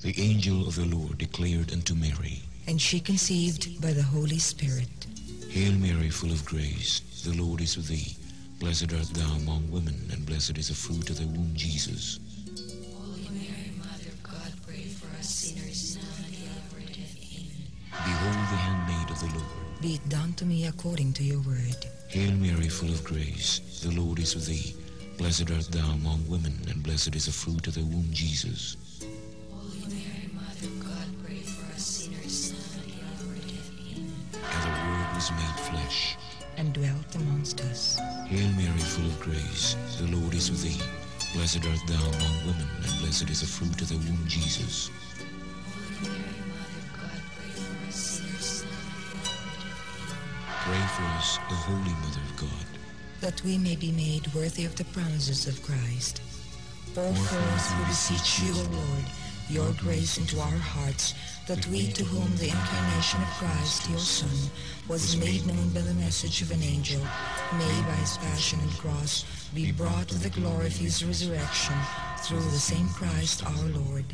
The angel of the Lord declared unto Mary, and she conceived by the Holy Spirit. Hail Mary, full of grace, the Lord is with thee. Blessed art thou among women, and blessed is the fruit of thy womb, Jesus. Holy Mary, Mother of God, pray for us sinners, now and at the hour of our death. Amen. Behold the handmaid of the Lord. Be it done to me according to your word. Hail Mary, full of grace, the Lord is with thee. Blessed art thou among women, and blessed is the fruit of thy womb, Jesus. Holy Mary, Mother of God, pray for us sinners, now and at the hour of our death. Amen. And the Word was made flesh and dwelt amongst us. Hail Mary, full of grace, the Lord is with thee. Blessed art thou among women, and blessed is the fruit of thy womb, Jesus. Holy Mary, Mother of God, pray for us sinners, now and at the hour of our death. Amen. Pray for us, O Holy Mother of God, that we may be made worthy of the promises of Christ. Pour forth, we beseech you, O Lord, your grace into our hearts, that we, to whom the incarnation of Christ, your Son, was made known by the message of an angel, may by his passion and cross be brought to the glory of his resurrection, through the same Christ our Lord.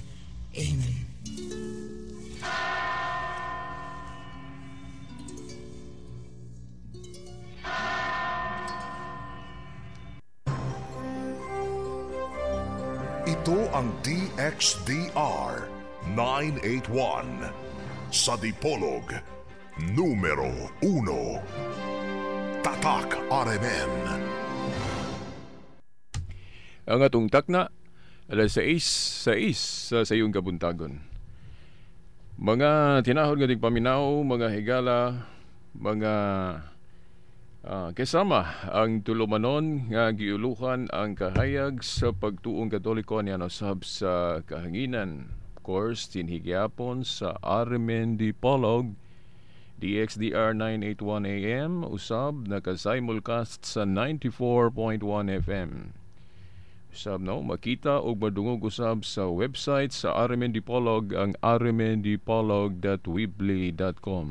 Amen. Ito ang DXDR 981 sa Dipolog, numero 1. Tatak RMN. Ang atong takna, alas 6:06 sa sayong kabuntagon. Mga tinahod nga paminaw, mga higala, mga kasama ang tulumanon nga giuluhan ang kahayag sa pagtuong Katoliko niya usab sa kahanginan. Of course, tinhigyapon sa RMN Dipolog, DXDR 981 AM, usab naka-simulcast sa 94.1 FM. Usab no, makita og madungog usab sa website sa RMN Dipolog ang rmndipolog.weebly.com.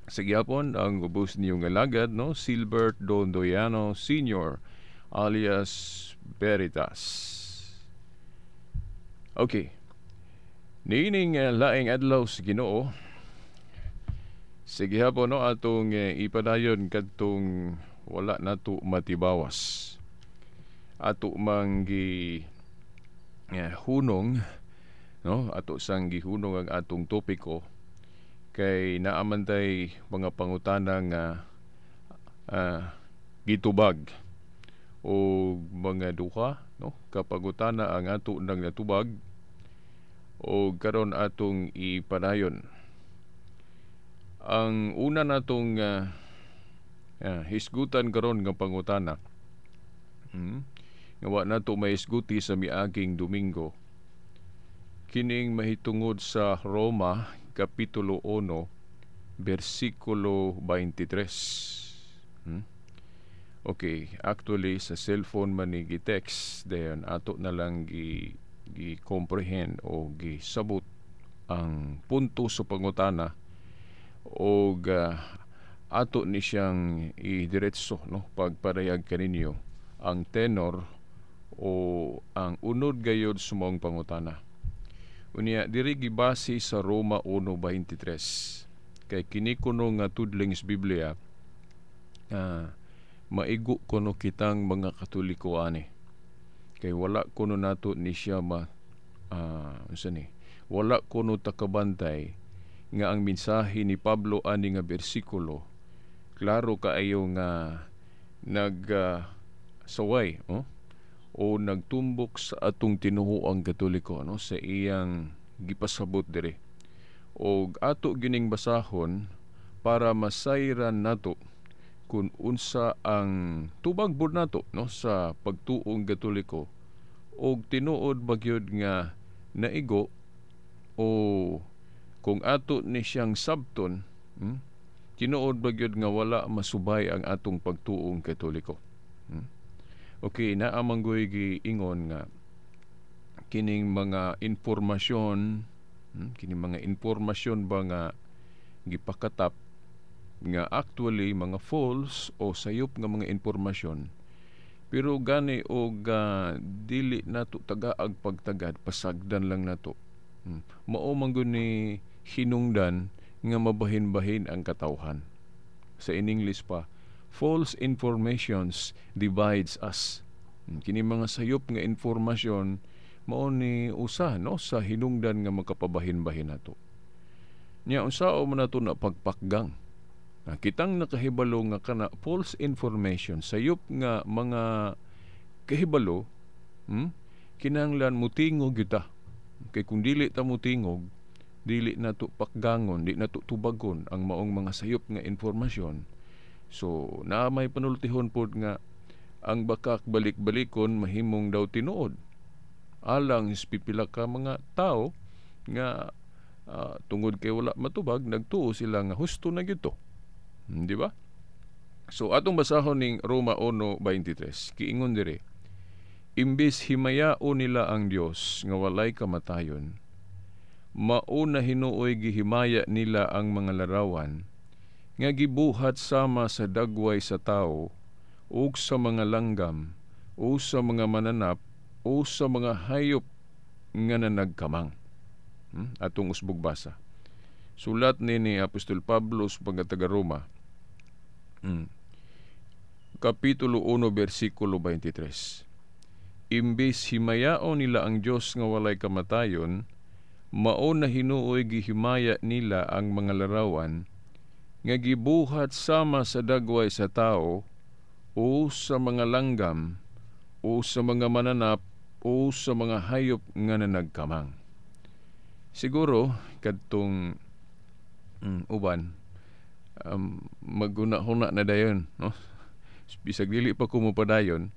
Sa gyapon ang ubos niyong alagad no, Silbert Dondoyano Sr. alias Veritas. Okay. Niining laing adlaw sa Ginoo. Sige hapon no, atong ipadayon kadtong wala nato matibawas. Ato mang gi hunong no, ato sang gihunong ang atong topiko kay naamantay mga pangutana nga gitubag o mga duha no, kapangutana ang ato nang natubag o karon atong ipadayon. Ang una natong hisgutan karon nga pangutana nga wa nato mahisguti sa miaging Domingo, kining mahitungod sa Roma Kapitulo 1, versikulo 23. Okay, actually sa cellphone man ni gi-text, dayon ato na lang gi-comprehend o gi-sabot ang punto sa pangutana og ato ni siyang idiretso no, pagpadayag kaninyo ang tenor o ang unod gayod sa maong pangutana. Unya diri gibase sa Roma 1:23 kay kini kuno nga tudling sa Biblia maigo kuno kitang mga Katoliko ani kay wala kuno nato ni siya ma unsa ni, wala kuno takabantay nga ang mensahe ni Pablo ani nga bersikulo klaro kaayo nga nag saway o nagtumbok sa atong tinuoang Katoliko no, sa iyang gipasabot diri. Og ato gining basahon para masayran nato kung unsa ang tubag bud nato no sa pagtuong Katoliko og tinuod ba gyud nga naigo o kung ato ni siyang sabton, tinuod ba gyud nga wala masubay ang atong pagtuong Katoliko. Okay, naamanggoy giingon nga kining mga impormasyon, kining mga impormasyon ba nga gipakatap nga actually mga false o sayop nga mga impormasyon, pero gani og dili nato tagaag pagtagad, pasagdan lang nato. Mao man gud ni hinungdan nga mabahin-bahin ang katawhan. Sa in English pa, false informations divides us. Kini mga sayop nga informasyon mao ni usa, no, sa hinungdan nga makapabahin-bahin nato. Nya unsaon man nato na pagpakgang? Kitang nakahibalo nga kana false information, sayop nga mga kahibalo, kinahanglan mutingog gyud ta. Kay kung dili ta mutingog, dili nato pakgangon, di nato tubagon ang maong mga sayop nga informasyon. So, naa may panultihon pod nga ang bakak balik-balikon mahimong daw tinuod. Alang pipila ka mga tao nga tungod kay wala matubag, nagtuo sila nga husto na gyud to. Di ba? So atong basahon ning Roma 1:23, kiingon dire, imbis himayaon nila ang Dios nga walay kamatayon, mao na hinuoy gihimaya nila ang mga larawan nga gibuhat sama sa dagway sa tao ug sa mga langgam o sa mga mananap o sa mga hayop nga nanagkamang. Atong usbog basa. Sulat ni Apostol Pablo sa mga taga-Roma, Kapitulo 1, versikulo 23. Imbis himayaon nila ang Dios nga walay kamatayon, mao na hinuoy gihimaya nila ang mga larawan nga gibuhat sama sa dagway sa tao o sa mga langgam o sa mga mananap o sa mga hayop nga nanagkamang. Siguro kadtong uban maguna-huna na dayon, no? Bisag dili pa ko mopadayon,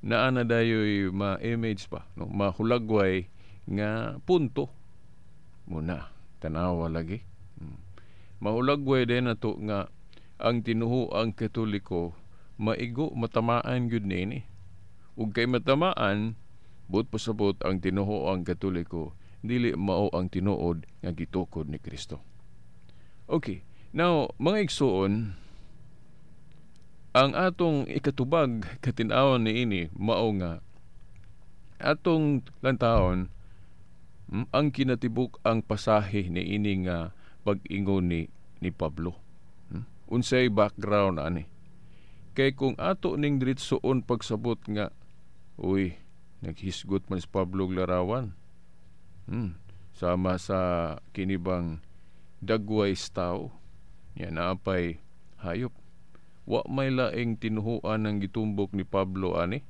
naa na dayoy ma-image pa, no? Mahulagway nga punto muna tanawa lagi. Mahulagway din nato nga ang tinuhuang Katoliko maigo matamaan gyud niini. Ug kay matamaan, buot pasabot ang tinuhuang Katoliko dili mao ang tinuod nga gitukod ni Kristo. Okay, now mga igsuon, ang atong ikatubag katin-awon niini mao nga atong lantawon ang kinatibuk ang pasahe niini nga pag-ingon ni Pablo. Unsay background ani? Kay kung ato ning diretsoon pagsabot nga, uy, naghisgot man si Pablo og larawan. Sama sa kinibang dagway tao, yan naapay hayop. Wa may laing tinuhuan ang gitumbok ni Pablo ani.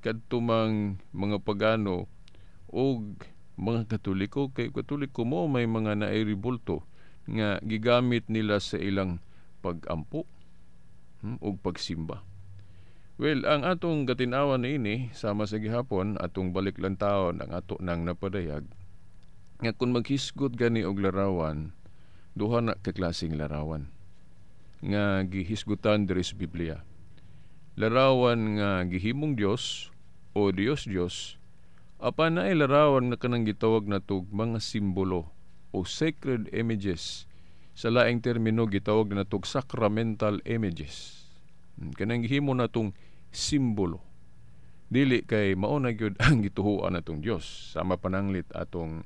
Kadto mang mga pagano og mga Katoliko, kay Katoliko mo may mga nairibulto nga gigamit nila sa ilang pag-ampo og pagsimba. Well, ang atong katinawan niini sama sa gihapon, atong balik lang taon ang ato nang napadayag nga kung maghisgot gani og larawan, duha na ka klaseng larawan nga gihisgutan diri sa Biblia. Larawan nga gihimong Dios o Dios Dios, apan naay larawan nga kanang gitawag natog mga simbolo o sacred images. Sa laing termino gitawag natog sacramental images. Kanang gihimo natong simbolo. Dili kay mao na gyud ang gituhuan natong Dios. Sama pananglit atong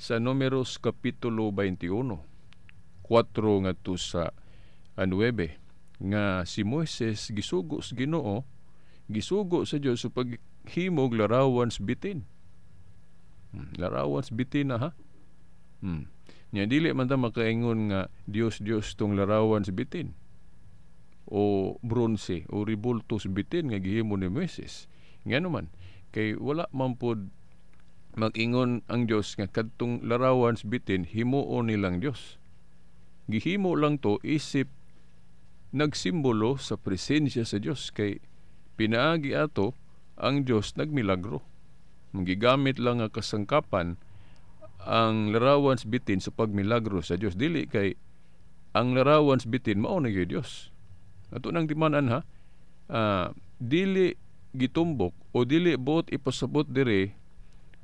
sa Numeros kapitulo 21, 4 ngadto sa 9, nga si Moises gisugo sa Ginoo, gisugo sa Dios sa paghimog larawan sa bitin. Larawan sa bitin na ha. Nya dili man ta makaingon nga Dios Dios tong larawan sa bitin o bronse o ribulto sa bitin nga gihimo ni Moises. Ngano man kay wala man pod mag-ingon ang Dios nga kadtong larawan sa bitin himuon nilang Dios. Gihimo lang to isip nagsimbolo sa presensya sa Dios kay pinaagi ato ang Dios nagmilagro. Gigamit lang nga kasangkapan ang larawan sa bitin sa pagmilagro sa Dios. Dili kay ang larawan sa bitin mao na gyud Dios. Ato nang timan-an ha, dili gitumbok o dili buot ipasabot dire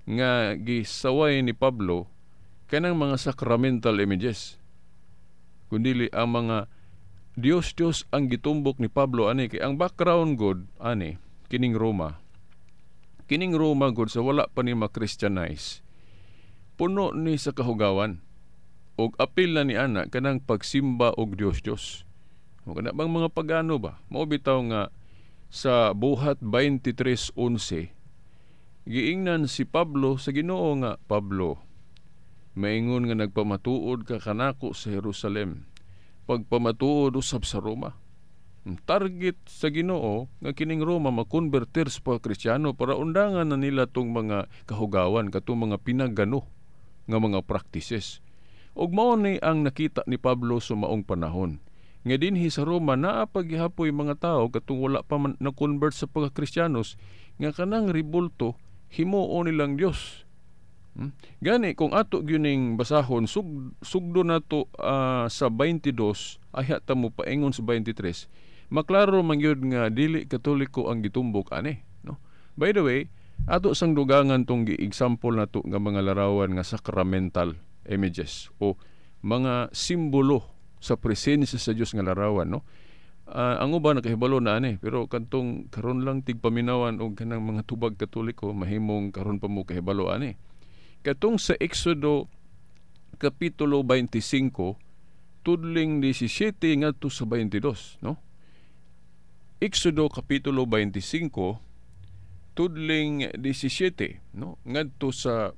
nga gisaway ni Pablo kanang mga sacramental images, kundili ang mga Dios Dios ang gitumbok ni Pablo ani. Kay ang background god ani kining Roma, kining Roma god sa wala pa ni ma-Christianize, Puno ni sa kahugawan. Og apil na ni ana kanang pagsimba og Dios Dios. O kana bang mga pagano ba? Mao bitaw nga sa Buhat 23:11 giingnan si Pablo sa Ginoo nga, "Pablo, maingon nga nagpamatuod ka kanako sa Jerusalem, pagpamatuod usab sa Roma." Ang target sa Ginoo nga kining Roma makonverter sa pagkristyano para undangan na nila tong mga kahugawan, katong mga pinagano nga mga practices. Ug mao ni ang nakita ni Pablo sa maong panahon nga dinhi sa Roma naa paghihapoy mga tawo katong wala pa man na-convert sa pagkakristyanos nga kanang ribulto himuon nilang Dios. Gani kung ato gyuning basahon sugdo nato sa 22 ayha ta mo paingon sa 23, maklaro man gyud nga dili Katoliko ang gitumbok ani, no? By the way, ato sang dugangan tong gi-example nato nga mga larawan nga sacramental images o mga simbolo sa presensya sa Dios nga larawan, no? Ang uban nakahibalo na ani, pero kantong karon lang tigpaminawan og kanang mga tubag Katoliko, mahimong karon pa mo kahibalo ani. Katong sa Exodo kapitulo 25 tudling 17 ngadto sa 22, no? Exodo kapitulo 25 tudling 17, no, ngadto sa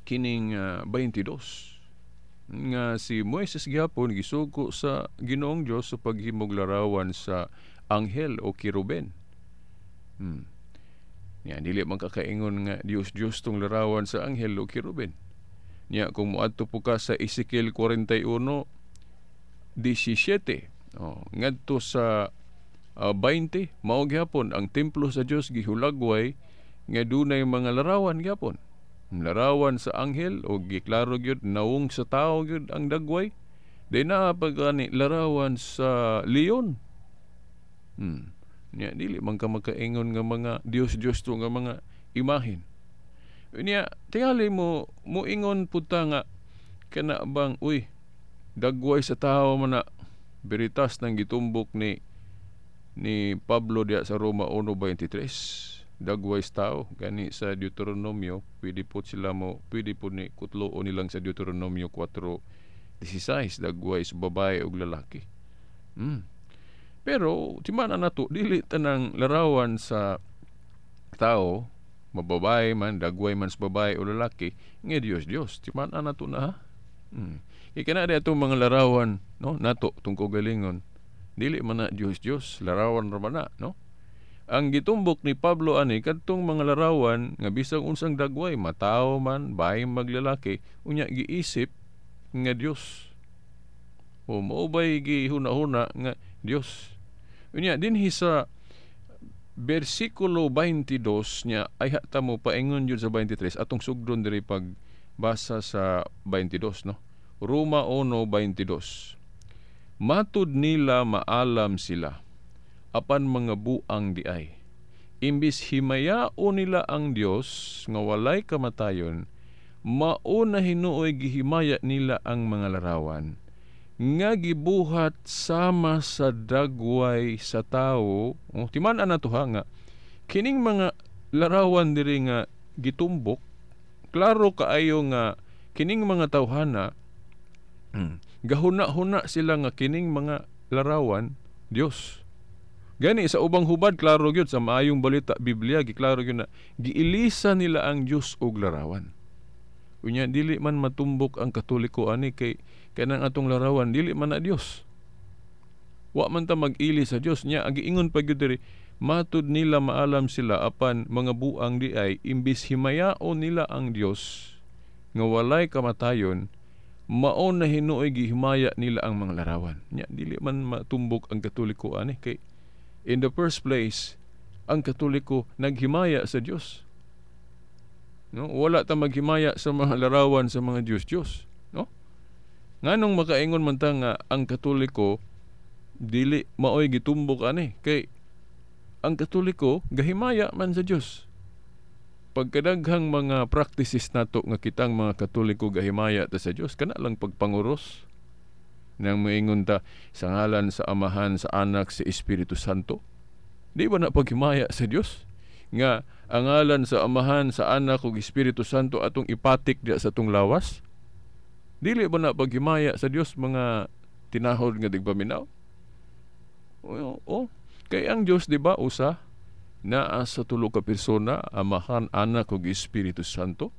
kining 22 nga si Moises gihapon gisugo sa Ginoong Dios sa paghimog larawan sa anghel o kiruben. Nya dili man kakaingon nga Dios Dios tong larawan sa anghel o kiruben. Nya kung moadto po ka sa Ezekiel 41:17, oh, ngadto sa 20, mao gihapon ang templo sa Dios gihulagway nga dunay mga larawan gihapon. Larawan sa anghel o giklaro gyud nawong sa tao gyud ang dagway. Di na pagani larawan sa leon. Nya dili man ka makaingon nga mga Dios Dios to nga mga imahin. Nya tingali mo moingon pud ta nga kana bang uy dagway sa tao man na beritas nang gitumbok ni Pablo diya sa Roma 1:23. Dagway sa tao gani sa Deuteronomio pwede po sila mo pwede po ni kutlo nilang sa Deuteronomio 4:16 dagway sa babae ug lalaki. Pero timan na nato dili tanang larawan sa tao mababae man dagway man sa babae o lalaki nga Dios Dios, timan na nato na ha. Kay kana di atong mga larawan, no, nato tungko galingon dili man na Dios Dios, larawan ra man na, no? Ang gitumbok ni Pablo ani kadtong mga larawan nga bisag unsang dagway, matawo man, bahay maglalaki, unya giisip nga Dios. O mao bay gihuna-huna nga Dios. Unya dinhi sa bersikulo 22 nya ay ta mo paingon jud sa 23 atong sugdon diri pagbasa sa 22, no? Roma 1:22. Matud nila maalam sila, apan mga buang di ay. Imbis himayao nila ang Dios nga walay kamatayon, mao na hinuoy gihimaya nila ang mga larawan nga gibuhat sama sa dagway sa tawo. Oh, timan-an nato ha nga kining mga larawan diri nga gitumbok, klaro kaayo nga kining mga tawhana gahuna-huna sila nga kining mga larawan Dios. Gani sa ubang hubad klaro gyud sa maayong balita Biblia giklaro gyud na giilisa nila ang Dios og larawan. Unya dili man matumbok ang Katoliko ani kay kanang atong larawan dili man na Dios. Wa man ta mag-ili sa Dios. Nya ang giingon pa gyud diri, matud nila maalam sila apan mga buang di ay imbis himayaon nila ang Dios nga walay kamatayon, mao na hinuoy gihimaya nila ang mga larawan. Nya dili man matumbok ang Katoliko ani kay in the first place ang Katoliko naghimaya sa Dios. No, wala ta maghimaya sa mga larawan sa mga Dios-Dios, no? Nganong makaingon man ta nga ang Katoliko dili maoy gitumbok ani kay ang Katoliko gahimaya man sa Dios. Pagkadaghang mga practices nato nga kitang mga Katoliko gahimaya ta sa Dios, kana lang pagpanguros nang moingon ta sa ngalan sa Amahan, sa Anak, sa Espiritu Santo. Di ba na paghimaya sa Dios nga ang ngalan sa Amahan, sa Anak ug Espiritu Santo atong ipatik diya sa atong lawas? Dili ba na paghimaya sa Dios, mga tinahod nga digpaminaw? Oh, kay ang Dios, di ba, usa naa sa tulo ka persona, Amahan, Anak ug Espiritu Santo.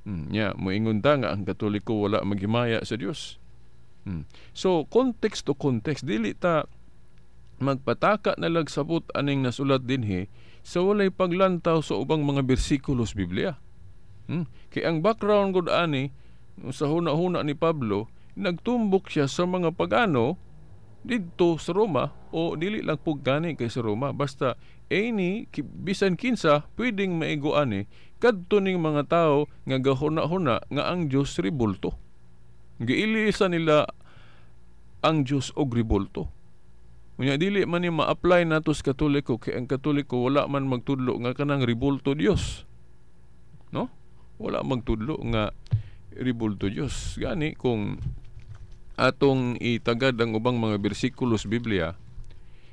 Nya moingon ta nga ang Katoliko wala maghimaya sa Dios. So context to context, dili ta magpataka na lagsabot aning nasulat dinhi sa walay paglantaw sa ubang mga bersikulos Biblia. Kay ang background gud ani sa huna-huna ni Pablo, nagtumbok siya sa mga pagano didto sa Roma, o dili lang pug gani kay sa Roma, basta any bisan kinsa pwedeng maigo ani kadto ning mga tawo nga gahuna-huna nga ang Dios ribulto. Giilisa nila ang Dios og ribulto. Unya dili man ni ma-apply nato sa Katoliko, kay ang Katoliko wala man magtudlo nga kanang ribulto Dios. No? Wala magtudlo nga ribulto Dios. Gani kung atong itagad ang ubang mga bersikulos Biblia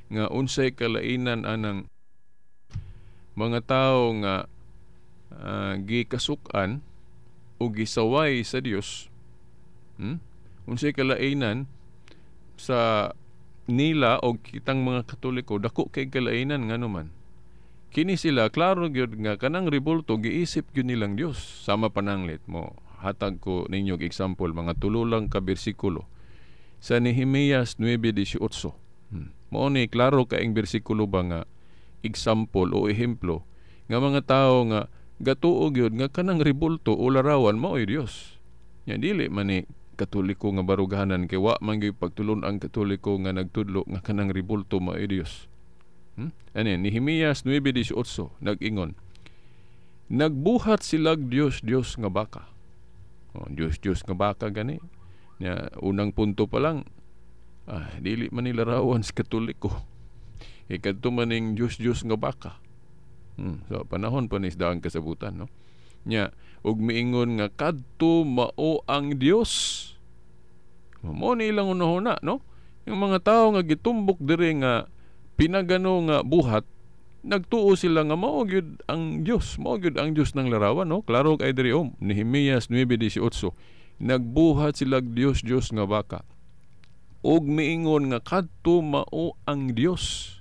nga unsay kalainan anang mga tawo nga gikasuk-an o gisaway sa Dios, unsay kalainan sa nila o kitang mga Katoliko, dako kay kalainan nganuman kini sila klaro gyud nga kanang ribulto giisip gyud nilang Dios. Sama pananglit mo, hatag ko ninyo og example, mga tulo lang ka bersikulo sa Nehemias 9:18. Mao ni klaro kaing bersikulo ba nga example o ehemplo nga mga tawo nga gatuo gyud nga kanang ribulto o larawan maoy Dios. Nya dili man ni Katoliko nga baruganan, kay wa man gyud pagtulon ang Katoliko nga nagtudlo nga kanang ribulto maoy Dios. Ani Nehemias 9:18 nag-ingon, nagbuhat silag Dios Dios nga baka. Oh, Dios Dios nga baka gani. Nya unang punto pa lang, dili man ni larawan sa Katoliko. Ikadto man ning Dios Dios nga baka. So panahon pa ni sa daang kasabutan, no? Nya ug miingon nga kadto mao ang Dios. Mao ni ilang hunahuna, no? Yung mga tawo nga gitumbok diri nga pinagano nga buhat, nagtuo sila nga mao gyud ang Dios, mao gyud ang Dios ng larawan, no? Klaro kay diri, oh, Nehemias 9:18. Nagbuhat sila Dios Dios nga baka. Ug miingon nga kadto mao ang Dios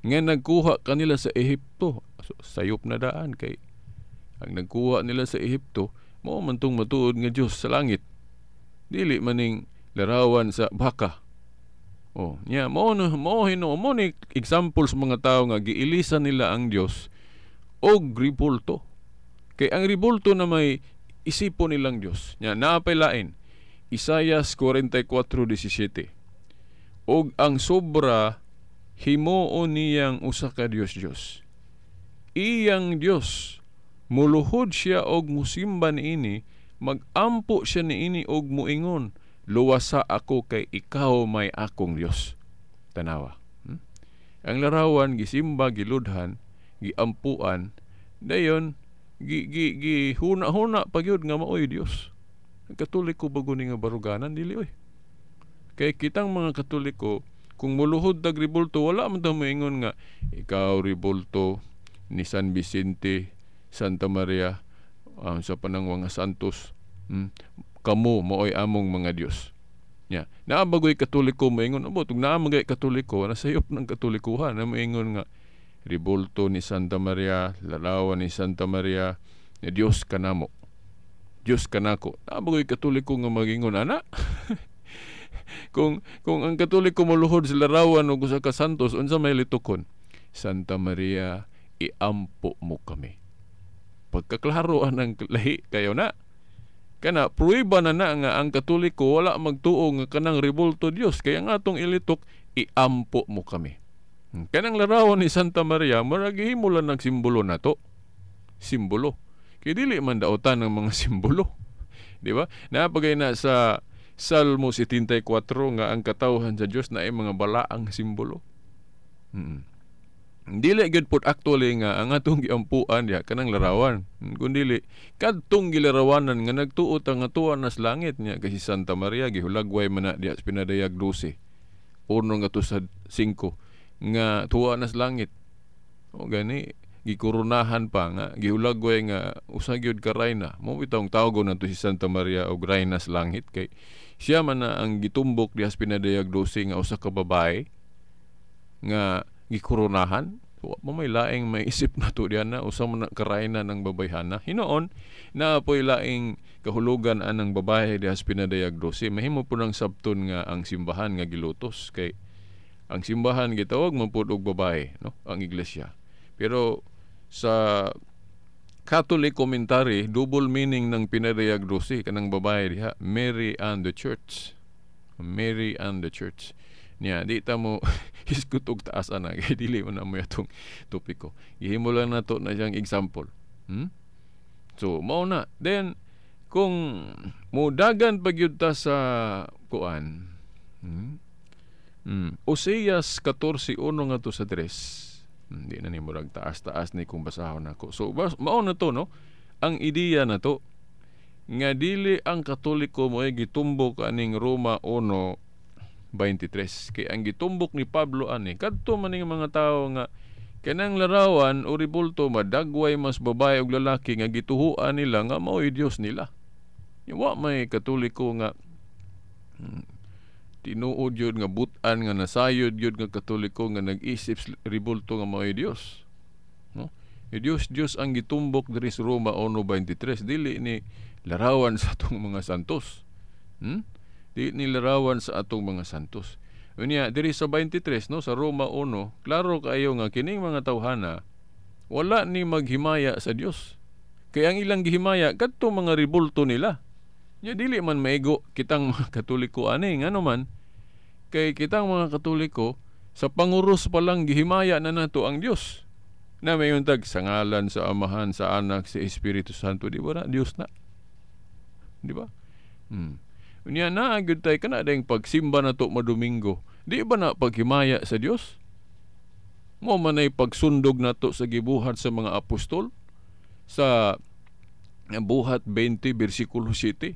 nga nagkuha kanila sa Ehipto. So, sayop na daan kay ang nagkuha nila sa Ehipto mao man tong matuod nga Dios sa langit. Dili maning larawan sa baka. Oh, nya mao no, mao hino mo ni example sa mga tawo nga giilisan nila ang Dios og ribulto. Kay ang ribulto na may isipo nilang Dios. Nya naa pay lain. Isayas 44:17. Og ang sobra himuon niyang usa ka Dios Dios. Iyang Dios muluhod siya og musimba niini, magampo siya niini og muingon, luwasa ako kay ikaw may akong Dios. Tanawa. Ang larawan gisimba, giludhan, giampuan, dayon gi gi gi huna-huna pa gyud nga maoy Dios. Ang Katoliko bago ni nga baruganan dili oy. Kay kitang mga Katoliko kung muluhod tag ribulto, wala man ta moingon nga ikaw ribulto ni San Vicente, Santa Maria, sa panang mga santos, kamo maoy among mga Dios. Nya, naa bagoy Katoliko moingon, abo tug naa magay Katoliko, nasayop ng Katolikuhan na moingon nga ribulto ni Santa Maria, larawan ni Santa Maria, ni Dios kanamo. Dios kanako. Naa bagoy Katoliko nga magingon ana. Kung ang Katoliko moluhod sa larawan og usa ka santos, unsa may litukon? Santa Maria, iampo mo kami. Pagkaklaro ang lahi kayo na. Kana prueba na na nga ang Katoliko wala magtuo nga kanang ribulto Dios, kaya nga atong ilitok, iampo mo kami. Kanang larawan ni Santa Maria, murag gihimo lang ng simbolo nato. Simbolo. Kay dili man daotan ng mga simbolo. Di ba? Naapagay na sa Salmo 74 nga ang katawhan sa Dios na ay mga balaang simbolo. Dili gyud pud actually nga ang atong giampuan diha kanang larawan. Kun dili kadtong gilarawanan nga nagtuo ta nga tuwa nas langit niya kasi Santa Maria gihulagway man na diha sa pinadayag 12. Uno nga to sa 5 nga tuwa nas langit. O gani gikoronahan pa nga gihulagway nga usa gyud ka rayna. Mo bitawng tawgon nato si Santa Maria og rayna sa langit kay siya man na ang gitumbok diha sa pinadayag 12 nga usa ka babae nga gikoronahan. So, wa may laing may isip na to diyan na usa man na ka rayna ng babayhana. Hinoon naa po'y laing kahulugan anang babae diha sa pinadayag 12. Mahimo po nang sabton nga ang simbahan nga gilutos kay ang simbahan gitawag man pud og babae, no, ang iglesia. Pero sa Catholic commentary, double meaning ng pinadayag 12 kanang babae diha, Mary and the Church. Mary and the Church. Niya, di ta mo hisgot og taas ana kay dili man na mo atong topiko. Gihimo lang nato na siyang example. So mao na. Then kung mudagan pa gyud ta sa kuan, Oseas 14:1 ngadto sa 3. Hindi na ni murag taas-taas ni kung basahon nako. So mao na to, no? Ang ideya na to nga dili ang Katoliko mo ay gitumbok aning Roma 1:23 kay ang gitumbok ni Pablo ani kadto man ning mga tawo nga kanang larawan o ribulto madagway mas babae og lalaki nga gituhuan nila nga mao'y Dios nila. Wa may Katoliko nga tinuod yun nga butan nga nasayod yun nga Katoliko nga nag-isip ribulto nga mao'y Dios, no? E Dios Dios ang gitumbok diri sa Roma 1:23, dili ni larawan sa atong mga santos. Dili ni larawan sa atong mga santos. Unya diri sa 23, no, sa Roma 1, klaro kaayo nga kining mga tawhana wala ni maghimaya sa Dios. Kay ang ilang gihimaya kadto mga ribulto nila. Nya dili man maigo kitang mga Katoliko ani, ngano man kay kitang mga Katoliko sa panguros pa lang gihimaya na nato ang Dios. Na mayon tag sa ngalan sa Amahan, sa Anak, sa Espiritu Santo, di ba na Dios na? Di ba? Unya naa gyud tay kana dayng pagsimba nato madomingo. Di ba na paghimaya sa Dios? Mo man ay pagsundog nato sa gibuhat sa mga apostol sa buhat 20 bersikulo 7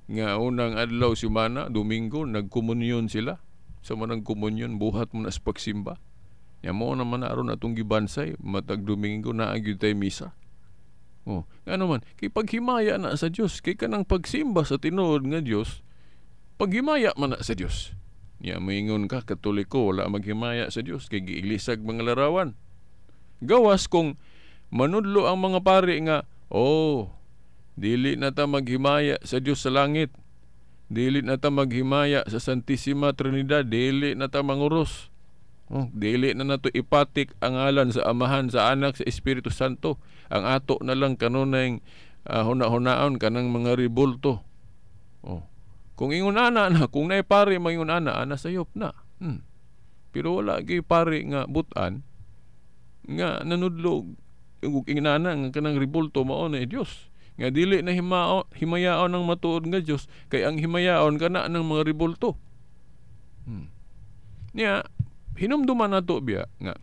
nga unang adlaw semana Domingo nagkomunyon sila. Sa manang komunyon buhat mo na sa pagsimba. Nya mo naman na aron atong gibansay matag Domingo naa gyud tay misa. Oh, ngano man kay paghimaya na sa Dios, kay kanang pagsimba sa tinuod nga Dios, paghimaya man na sa Dios. Nya moingon ka Katoliko wala maghimaya sa Dios kay giilisag mga larawan. Gawas kung manudlo ang mga pari nga, oh, dili na ta maghimaya sa Dios sa langit, dili na ta maghimaya sa Santissima Trinidad, dili na ta manguros. Oh, dili na nato ipatik ang ngalan sa Amahan, sa Anak, sa Espiritu Santo. Ang ato na lang kanunay huna-hunaon kanang mga ribulto. Oh. Kung ingon ana na, kung naay pari mangingon ana, ana sayop na. Pero wala gyud pari nga butan nga nanudlog ug ingnana nga kanang ribulto mao na Dios. Nga dili na himayaon ang matuod nga Dios kay ang himayaon kana ng mga ribulto. Nya hinumduman nato biya nga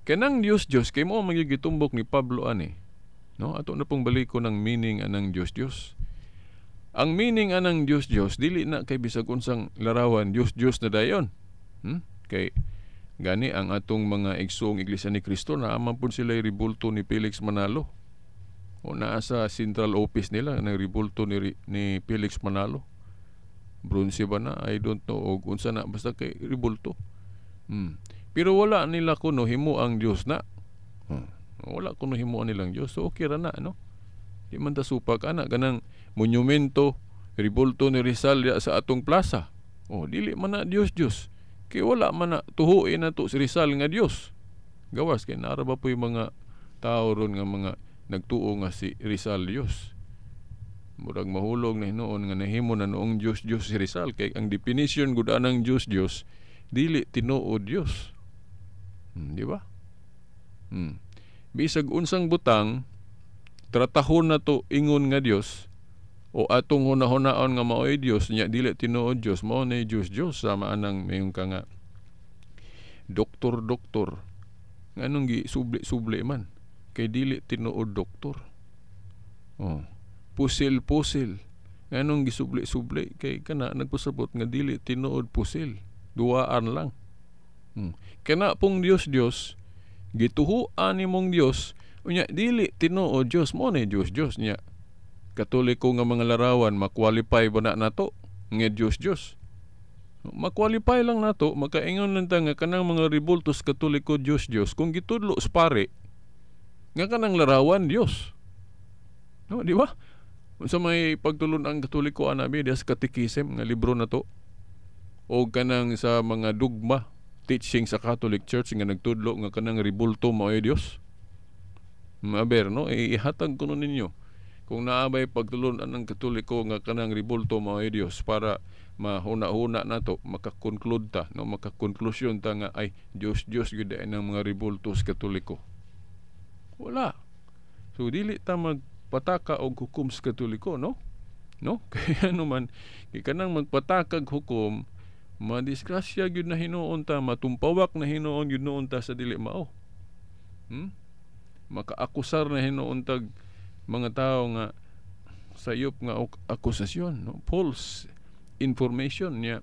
kanang Dios Dios kay mo magigitumbok ni Pablo ani, no? Ato na pong baliko ng meaning anang Dios Dios. Ang meaning anang Dios Dios dili na kay bisag unsang larawan Dios Dios na dayon. Kay gani ang atong mga igsoong Iglesia ni Cristo na man pud sila ribulto ni Felix Manalo. O naa sa central office nila ng ribulto ni Felix Manalo. Bronze ba na? I don't know. O unsa na, basta kay ribulto. Pero wala nila kuno himo ang Dios na. Wala kuno himo nilang Dios. So okay ra na, no? Di man ta supak ana kanang monumento ribulto ni Rizal diya sa atong plaza. O dili man na Dios Dios. Kay wala man na tuhuin na to si Rizal nga Dios. Gawas kay naara ba po yung mga tao ron nga mga nagtuo nga si Rizal Dios. Murag mahulog na hinuon nga nahimo na noong Dios Dios si Rizal kay ang definition gud anang Dios Dios dili tinuod Dios. Di ba? Bisag unsang butang tratahon na to ingon nga Dios o atong hunahunaan nga maoy Dios nya dili tinuod Dios, mao na Dios Dios sama anang mayon ka nga doktor doktor nganong gi subli-subli man kay dili tinuod doktor. Oh, pusil-pusil nganong gisubli-subli kay kana nagpasabot nga dili tinuod pusil, duwaan lang. Kana pong Dios Dios Gituhuan nimong Dios, unya dili tinuod Dios mo ni Dios Dios niya. Katoliko nga mga larawan, ma-qualify ba na nato nga Dios Dios? Ma-qualify lang nato, makaingon lang ta nga kanang mga ribultos Katoliko Dios Dios kung gitudlo sa pare nga kanang larawan Dios. No, di ba? Sa may pagtulon ang Katoliko anabi diya sa Catechism nga libro na to, o kanang sa mga dugma teaching sa Catholic Church nga nagtudlo nga kanang ribulto mao'y Dios. Aber, no, ihatag ko ninyo kung naabay pagtulon ang Katoliko nga kanang ribulto mao'y Dios para mahuna-huna nato, makakonclude ta, no, makakonklusyon ta nga ay Dios Dios gyud ay ng mga ribultos Katoliko. Wala. So dili ta magpataka og hukom sa Katoliko, no? No? Kaya naman kay kanang magpatakag hukom, madisgrasya gyud na hinuon ta, matumpawak na hinuon gyud noon ta sa dili mao. Makaakusar na hinuon tag mga tao nga sayop nga akusasyon, no? False information niya.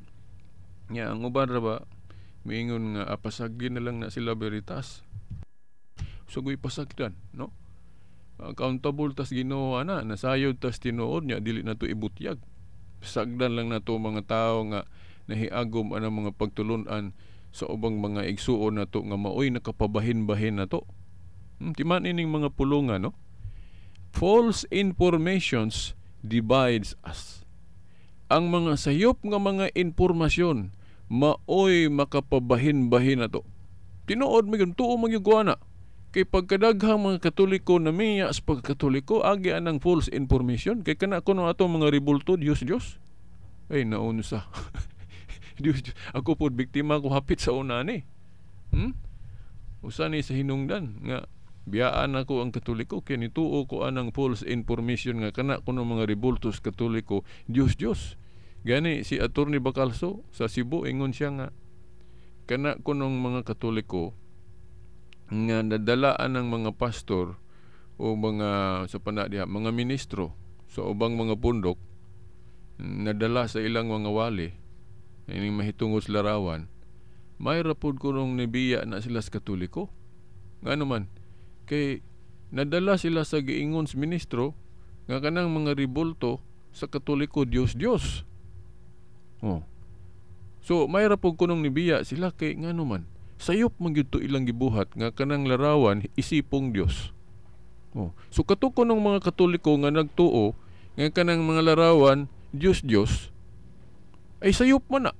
Nya ang uban ra ba miingon nga apasagin na lang na sila Veritas. Sugoy pasagdan, no? Accountable tas Ginoo ana, nasayod tas tinuod niya, dili na to ibutyag. Sagdan lang nato mga tao nga nahiagom anang mga pagtulun-an sa ubang mga igsuon nato nga maoy nakapabahin-bahin nato. Timan ining mga pulungan, no? False informations divides us. Ang mga sayop nga mga impormasyon maoy makapabahin-bahin nato. Tinuod man gyud, tuo man gyud ana. Kay pagkadaghang mga Katoliko na miya sa pagkatoliko, agi anang false information. Kay kana kuno ato mga ribulto, Dios Dios. Ay, naunsa. Dios Dios. Ako pod biktima ko hapit sa una ni. Usa ni sa hinungdan nga biyaan ako ang Katoliko kay nituo ko anang false information nga kana kuno mga ribultos Katoliko, Dios Dios. Gani si Attorney Bacalso sa Cebu ingon siya nga kana kunong mga Katoliko nga nadalaan ng mga pastor o mga sa pana diha, mga ministro sa ubang mga pundok, nadala sa ilang mga wali ining mahitungod sa larawan, may rapod kunong nibiya na sila sa Katoliko. Ngano man kay nadala sila sa giingon sa ministro nga kanang mga ribulto sa Katoliko Dios Dios. Oh. So may rapod kunong nibiya sila kay ngano man sayop man gyud to ilang gibuhat nga kanang larawan isipong Dios. Oh. So kato kunong mga Katoliko nga nagtuo nga kanang mga larawan Dios Dios ay sayop man na.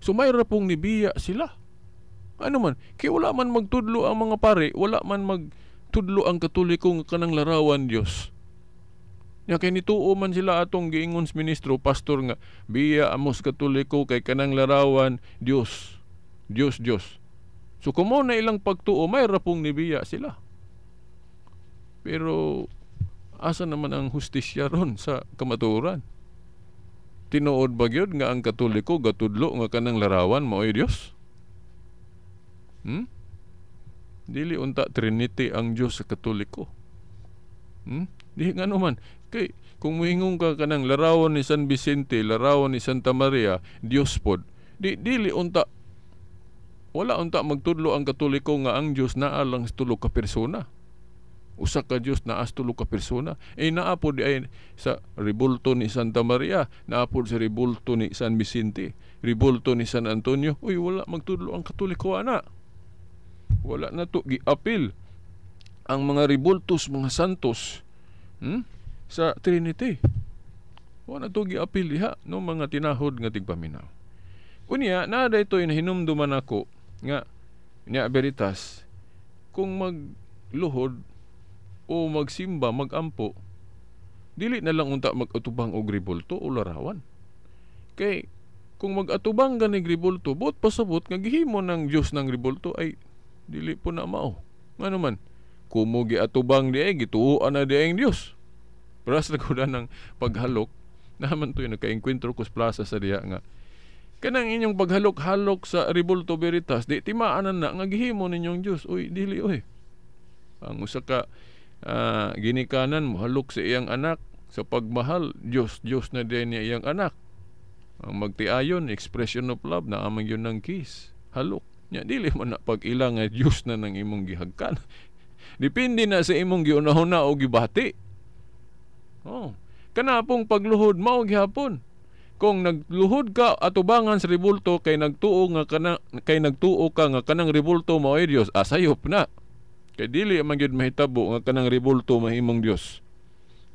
So may rapong nibiya sila. Ano man kay wala man magtudlo ang mga pare, wala man magtudlo ang Katoliko nga kanang larawan Dios. Nya kay nituo man sila atong giingon sa ministro, pastor nga biya amos Katoliko kay kanang larawan Dios. Dios Dios. So kumo na ilang pagtuo, may rapong nibiya sila. Pero asa naman ang hustisya ron sa kamatuoran? Tinuod ba gyud nga ang Katoliko gatudlo nga kanang larawan maoy Dios? Dili unta Trinity ang Dios sa Katoliko. Di ngano man kay kung moingon ka kanang larawan ni San Vicente, larawan ni Santa Maria, Dios pod. Di dili unta, wala unta magtudlo ang Katoliko nga ang Dios naa lang sa tulo ka persona. Usa ka Dios naa sa tulo ka persona. Eh naa pod ay sa ribulto ni Santa Maria, naa pod sa ribulto ni San Vicente, ribulto ni San Antonio. Uy, wala magtudlo ang Katoliko ana. Wala na to giapil ang mga ribultos mga santos sa Trinity. Wala na to giapil diha no mga tinahod nga tigpaminaw. Unya naa daytoy nahinumduman nako nga nya Veritas, kung magluhod o magsimba, magampo, dili na lang unta mag-atubang og ribulto o larawan. Kay kung mag-atubang ka ni ribulto, buot pasabot nga gihimo ng Dios ng ribulto ay dili po na mao. Ngano man, kumo giatubang di ay gituoan na di ay ang Dios. Pras na ko na ng paghalok, naman to yung nakaengkwentro ko sa plaza sa diya nga kanang inyong paghalok-halok sa ribulto Veritas, di timaanan na nga gihimo ninyong Dios. Uy, dili oy. Ang usa ka ginikanan mohalok sa iyang anak sa pagmahal, Dios Dios na din niya iyang anak. Ang magtiayon, expression of love, na amang yun ng kiss, halok. Nya dili man na pag-ila nga Dios na nang imong gihagkan. Depende na sa imong giunahuna o gibati. Oh. Kana pong pagluhod mao gihapon. Kung nagluhod ka atubangan sa rebulto kay nagtuo nga kana kay nagtuo ka nga kanang rebulto mao ay Dios, sayop na. Kay dili man gyud mahitabo nga kanang rebulto mahimong Dios.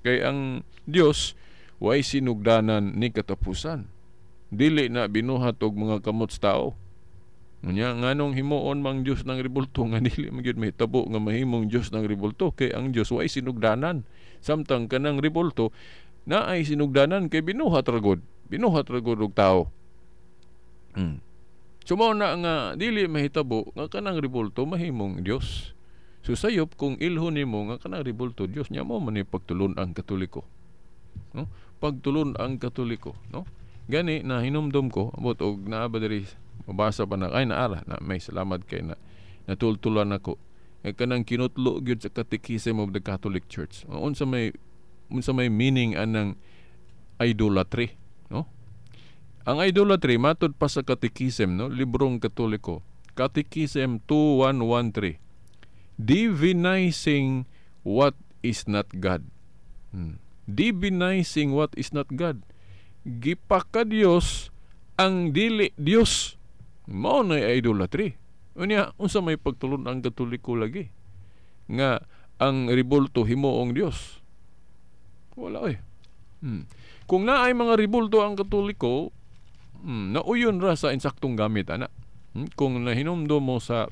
Kay ang Dios way sinugdanan ni katapusan. Dili na binuhat og mga kamot sa tao. Unya nganong himuon mang Dios ng rebulto nga dili man gyud mahitabo nga mahimong Dios ng rebulto kay ang Dios way sinugdanan. Samtang kanang rebulto naay sinugdanan kay binuhat ra gud. Binuhat ra gud og tao. So mao na nga dili mahitabo nga kanang rebulto mahimong Dios. So sayop kung ilhon nimo nga kanang rebulto Dios nya mo man ni pagtulon ang Katoliko. No? Pagtulon ang Katoliko, no? Gani na hinumdum ko abot og naa ba diri mabasa pa na ay naara na may salamat kay na natultulan ako. Nga kanang kinutlo gyud sa Catechism of the Catholic Church. Unsa may meaning anang idolatry, no? Ang idolatry matud pa sa Catechism, no, librong Katoliko. Catechism 2113. Divinizing what is not God. Divinizing what is not God. Gipaka-Dios ang dili Dios. Mao na idolatry. Unya, unsa may pagtulon ang Katoliko lagi nga ang rebulto himuong Dios? Wala oy. Kung naay mga rebulto ang Katoliko, nauyon ra sa insaktong gamit ana. Kung nahinumdum mo sa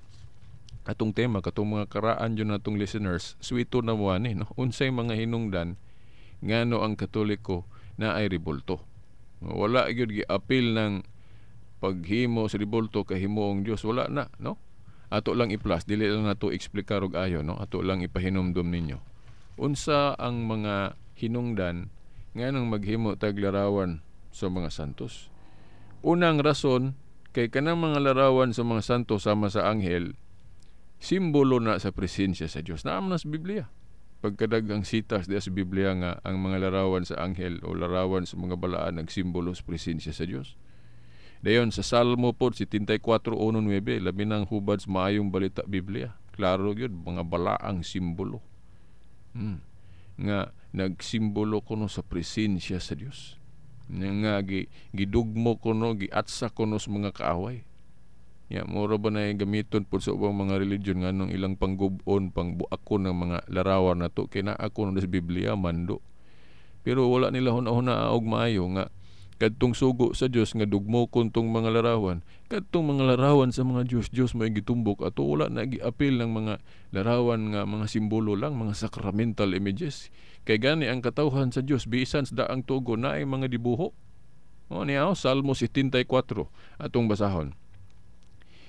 atong tema katong mga karaan yun natong listeners, sweeto na mo ani, no? Unsay mga hinungdan ngano ang Katoliko na ay rebulto. Wala gyud giapil ng paghimo sa rebulto kay himuong Dios, wala na, no? Ato lang i-plus, dili lang nato eksplikar og ayo, no? Ato lang ipahinumdum ninyo. Unsa ang mga hinungdan nganong maghimo tag larawan sa mga santos? Unang rason kay kanang mga larawan sa mga santos sama sa anghel, simbolo na sa presensya sa Dios. Naam na sa Biblia. Pagkadaghang sitas diya sa Biblia nga ang mga larawan sa anghel o larawan sa mga balaan nagsimbolo sa presensya sa Dios. Dayon sa Salmo pod 74:1-9, labi nang hubad sa maayong balita Biblia. Klaro gyud mga balaang simbolo. Nga nagsimbolo kuno sa presensya sa Dios. Nga gidugmo kuno, giatsa kuno sa mga kaaway. Ya, mura ba na gamiton pod sa ubang mga religion nganong ilang panggub-on, pangbuakon ng mga larawan nato kay naa kuno sa Biblia mando. Pero wala nila huna-huna og maayo nga kadtong sugo sa Dios nga dugmokon tong mga larawan, kadtong mga larawan sa mga Dios, Dios may gitumbok ato wala na giapil ng mga larawan nga mga simbolo lang, mga sacramental images. Kay gani ang katawhan sa Dios bisan sa daang tugo naay mga dibuho. O niya, Salmo 74 atong basahon.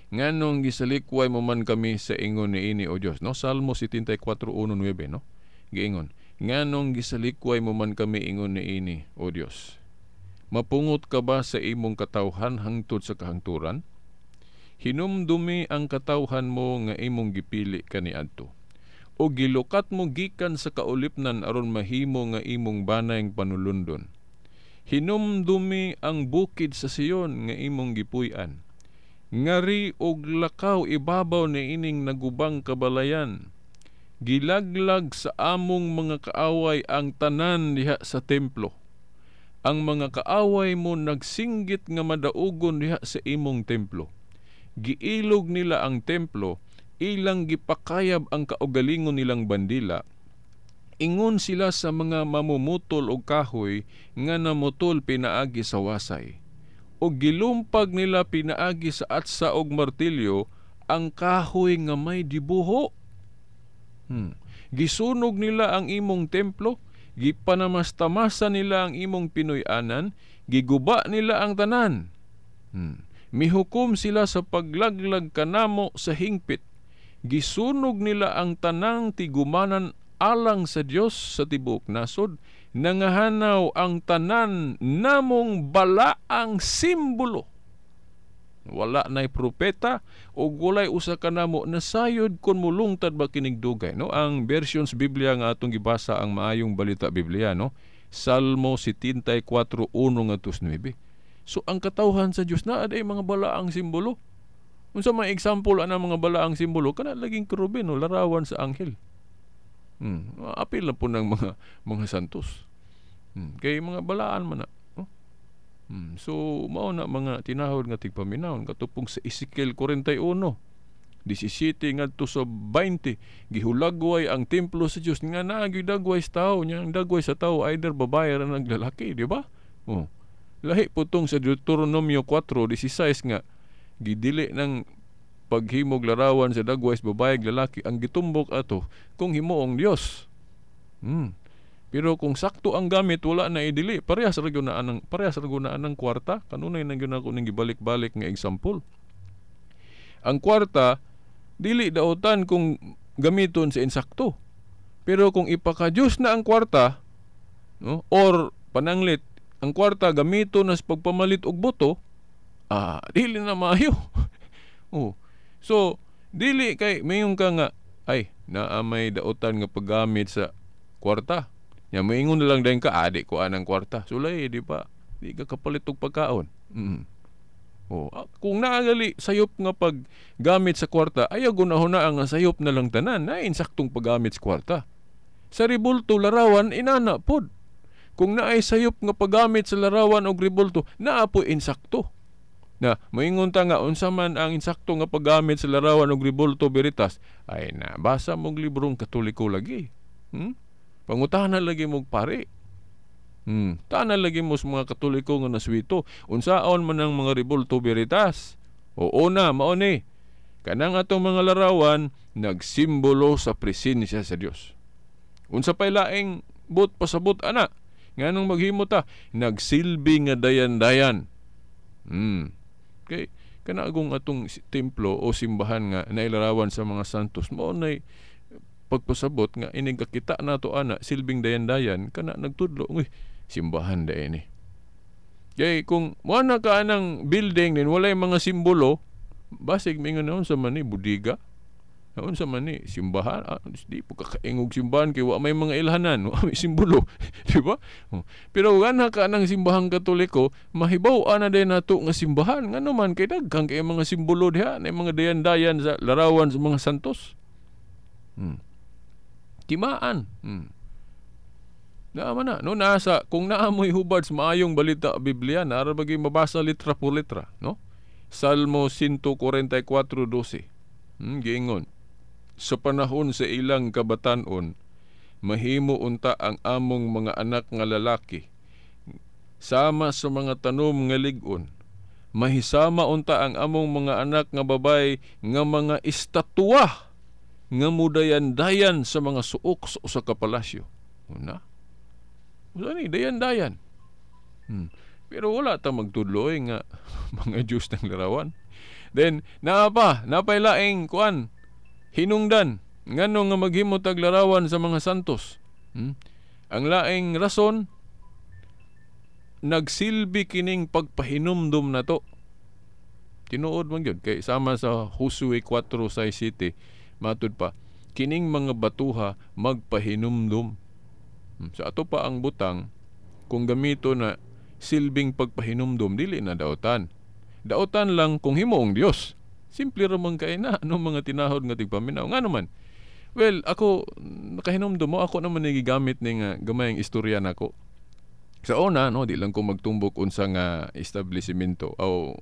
Nganong gisalikway mo man kami sa ingon niini o Dios, no? Salmo 74:1-9, no? Giingon, nganong gisalikway mo man kami ingon niini o Dios? Mapungot ka ba sa imong katawhan hangtod sa kahangturan? Hinumdumi ang katawhan mo nga imong gipili kaniadto. O gilukat mo gikan sa kaulipnan aron mahimo nga imong banayng panulundon. Hinumdumi ang bukid sa Sion nga imong gipuy-an. Ngari og lakaw ibabaw ni ining nagubang kabalayan. Gilaglag sa among mga kaaway ang tanan diha sa templo. Ang mga kaaway mo nagsinggit nga madaugon diha sa imong templo. Giilog nila ang templo, ilang gipakayab ang kaugalingon nilang bandila. Ingon sila sa mga mamumutol og kahoy nga namutol pinaagi sa wasay. O gilumpag nila pinaagi sa atsa og martilyo ang kahoy nga may dibuho. Gisunog nila ang imong templo, gipanamastamasan nila ang imong Pinoy-anan, giguba nila ang tanan. Mihukom sila sa paglaglag kanamo sa hingpit. Gisunog nila ang tanang tigumanan alang sa Dios sa tibuok nasod. Nangahanaw ang tanan namong balaang simbolo. Wala na'y propeta o walay usa ka namo nasayod kon mulungtad ba kinig dugay, no? Ang versions Biblia nga atong gibasa ang maayong balita Biblia, no? Salmo 74:1-9. So ang katawhan sa Dios naa day mga balaang simbolo. Unsa may example ana mga balaang simbolo kana laging kerubin o larawan sa anghel. Apil na po ng mga santos. Kay mga balaan man na. Oh? So mao na mga tinahod nga tigpaminawon katupong sa Ezekiel 41 17 ngadto sa 20 gihulagway ang templo sa Dios nga naa gyud dagway sa tawo nya ang dagway sa tawo either babae ra naglalaki, di ba? Oh. Lahi po tong sa Deuteronomio 4:16 nga gidili ng paghimog larawan sa dagway sa babae ug lalaki ang gitumbok ato kung himuong Dios. Pero kung sakto ang gamit wala na idili, parehas ra gyud na anang kwarta. Kanunay na gyud ako ning gibalik-balik nga example. Ang kwarta dili daotan kung gamiton sa insakto. Pero kung ipaka-Dios na ang kwarta, no, or pananglit ang kwarta gamiton na sa pagpamalit og boto, dili na maayo. Oh. So, dili kay mayon ka nga ay naa may daotan nga paggamit sa kwarta. Nya moingon na lang dayon ka, di ko anang kwarta. Sulay, di ba? Di ka kapalit og pagkaon. Oh, kung naagali sayop nga paggamit sa kwarta, ayaw gunahuna ang sayop na lang tanan na insaktong paggamit sa kwarta. Sa ribulto larawan inana pod. Kung naay sayop nga paggamit sa larawan og ribulto, naa po insakto. Na moingon ta nga unsa man ang insakto nga paggamit sa larawan og ribulto veritas, ay na basa mong librong Katoliko lagi. Pangutana lagi mog pare. Tana lagi mo sa mga Katoliko nga naswito. Unsaon man ang mga ribulto veritas? Oo na, mao ni. Kanang atong mga larawan nagsimbolo sa presensya sa Dios. Unsa pay laing but pasabot ana? Nganong maghimo ta? Nagsilbi nga dayan-dayan. Kay kanagong atong templo o simbahan nga nailarawan sa mga santos, mao nay pagpasabot nga inig kakita nato ana silbing dayan-dayan kana nagtudlo, uy, simbahan dayon ni. Kay kung mo na ka anang building nin walay mga simbolo, basig mingon naon sa man ni budiga, naon sa man ni simbahan, di po kakaingog simbahan kay wa may mga ilhanan, wa may simbolo, di ba? Oh. Pero gana ka anang simbahang Katoliko, mahibaw ana day nato nga simbahan ngano man kay daghan kay mga simbolo diha, na mga dayan-dayan sa larawan sa mga santos. Timaan. Naa man na. No, nasa, kung naa mo'y hubad sa maayong balita Biblia, naara bagay mabasa litra por litra, no? Salmo 144:12. Giingon. Sa panahon sa ilang kabatanon, mahimo unta ang among mga anak nga lalaki sama sa mga tanom nga lig-on. Mahisama unta ang among mga anak nga babay nga mga estatwa nga mudayan-dayan sa mga suok sa usa ka palasyo. Una? Usa ni dayan-dayan. Pero wala ta magtudloy nga mga Diyos ng larawan. Then naa pa, napay laing kuan hinungdan ngano nga maghimo tag larawan sa mga santos. Ang laing rason, nagsilbi kining pagpahinumdum nato. Tinuod man gyud kay sama sa Josue 4:6-7, matud pa kining mga batuha magpahinumdum. Sa ato pa ang butang kung gamito na silbing pagpahinumdum, dili na daotan. Daotan lang kung himuong Dios. Simple ra man kay na no mga tinahod nga tigpaminaw. Ngano man? Well, ako nakahinumdum mo, ako naman gigamit ning gamayng istorya nako. Sa una, no, di lang ko magtumbok unsa nga establishmento o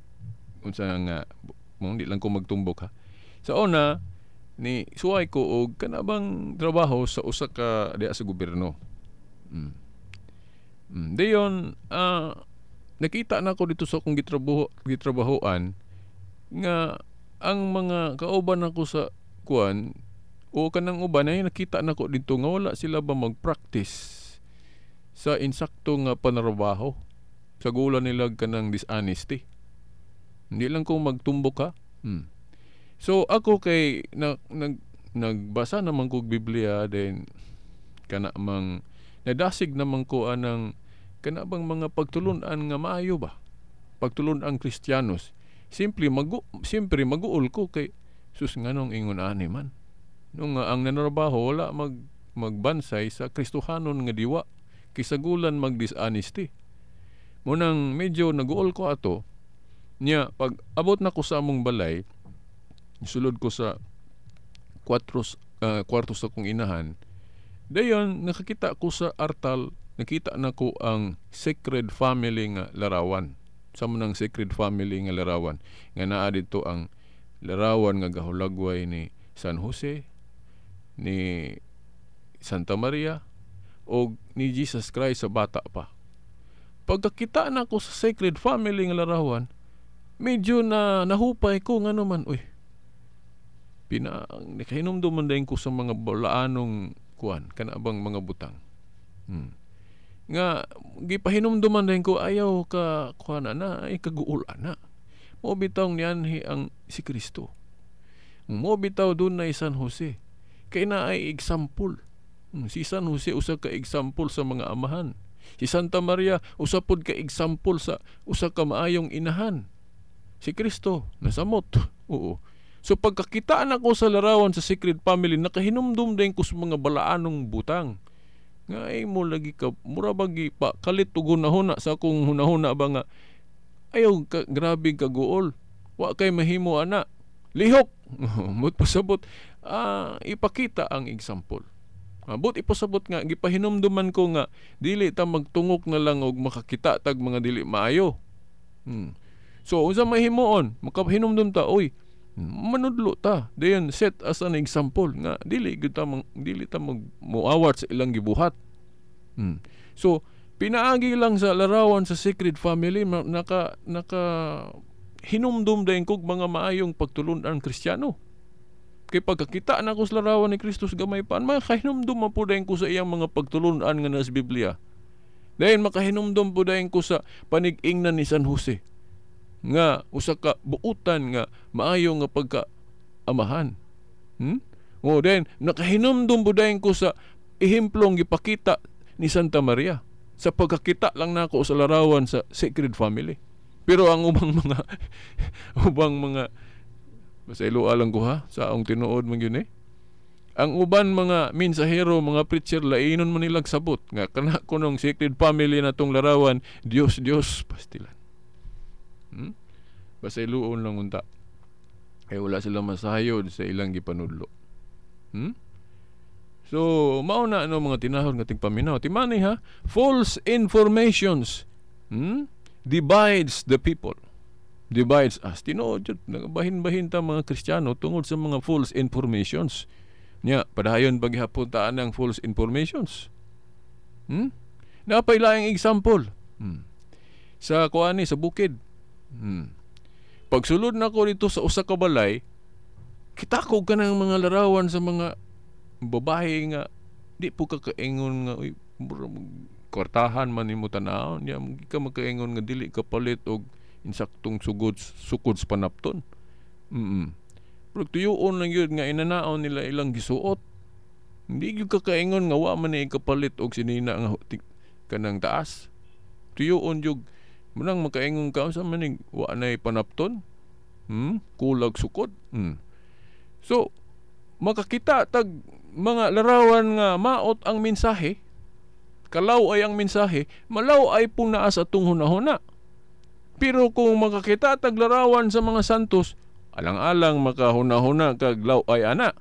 unsa nga mo, di lang ko magtumbok ha. Sa una ni suway ko og kanabang trabaho sa usa ka diha sa gobyerno. Dayon nakita na ako dito sa akong gitrabahoan nga ang mga kauban nako sa kuan o kanang uban ay nakita nako dito nga wala sila ba mag-practice sa insakto nga panarbaho. Sa gula nila kanang dishonesty. Hindi lang ko magtumbok ha. So ako kay nagbasa naman ko Biblia, then kana mang nadasig naman ko anang kana bang mga pagtulun-an nga maayo ba? Pagtulun-an Kristiyanos. Simple siyempre maguol ko kay sus nganong ingon ani man. Nung ang nanrabaho wala magbansay sa Kristohanon nga diwa kisagulan mag-dishonesty. Munang medyo naguol ko ato niya pag abot na ko sa among balay, Sulod ko sa kwarto sa kong inahan. Dayon nakakita ko sa artal, nakita na ko ang Sacred Family nga larawan. Sa manang Sacred Family nga larawan nga naa didto ang larawan nga gahulagway ni San Jose, ni Santa Maria o ni Jesus Christ sa bata pa. Pagkakita na ko sa Sacred Family nga larawan, medyo na nahupay ko nga naman, uy, nakahinumdum man dayon ko sa mga balaanong kuan, kana bang mga butang. Nga gipahinumduman dayon ko, ayaw ka kuan ana, ay kaguol ana. Mo bitaw nianhi ang si Kristo. Mo bitaw dunay San Jose. Kay na ay example. Si San Jose usa ka example sa mga amahan. Si Santa Maria usa pod ka example sa usa ka maayong inahan. Si Kristo nasamot. Oo. So pagkakita na ko sa larawan sa Sacred Family, nakahinumdum din ko sa mga balaanong butang. Nga ay mo lagi ka, mura bagi pa kalit og hunahuna sa akong hunahuna ba nga ayaw ka, grabe kaguol. Wa kay mahimo ana. Lihok. Mut pasabot, ipakita ang example. But ipasabot nga gipahinumduman ko nga dili ta magtungok na lang og makakita tag mga dili maayo. So unsa mahimuon? Makahinumdum ta, oy, manudlo ta. Dayon set as an example nga dili gyud ta dili ta magmuawat sa ilang gibuhat. So pinaagi lang sa larawan sa Sacred Family, naka hinumdum dayon kog mga maayong pagtulun-an Kristiyano. Kay pagkakita na ko sa larawan ni Kristus gamay pa, makahinumdum man po dayon ko sa iyang mga pagtulun-an nga nasa Biblia. Dayon makahinumdum po dayon ko sa panig-ingnan ni San Jose nga usa ka buutan nga maayo nga pagka-amahan. O dayon nakahinumdum po dayon ko sa ehemplong gipakita ni Santa Maria sa pagkakita lang nako sa larawan sa Sacred Family. Pero ang ubang mga ubang mga basta iluwa lang ko ha, sa akong tinuod man yun eh. Ang uban mga mensahero, mga preacher, lainon man nilag sabot nga kana kunong Sacred Family na tong larawan, Dios Dios pastilan. Basta iluon lang unta. Kaya wala sila masahayod sa ilang gipanudlo. So, mao na ano mga tinahod nga tigpaminaw. Timani ha, false informations divides the people. Divides us. Tinuod jud, nagabahin-bahin ta mga Kristiyano tungod sa mga false informations. Nya, padayon paghapon ta anang false informations. Napailaing example. Sa kuani sa bukid. Pagsulod nako dito sa usa ka balay, kita ko kanang mga larawan sa mga babae nga di po ka kaingon nga uy, kwartahan man nimo tan-awon, nya ka makaingon nga dili ka palit og insaktong sukod sa panapton. Pero tuyuon lang yun nga inanaon nila ilang gisuot. Hindi gyud ka kaingon nga wa man ni kapalit og sinina nga kanang taas. Tuyuon jud manang makaingon ka sa maning wa nay panapton. Kulag sukod. So makakita tag mga larawan nga maot ang mensahe, kalaw ay ang mensahe, malaw ay pong naa sa atong hunahuna. Pero kung makakita tag larawan sa mga santos, alang-alang makahuna-huna kag law ay ana.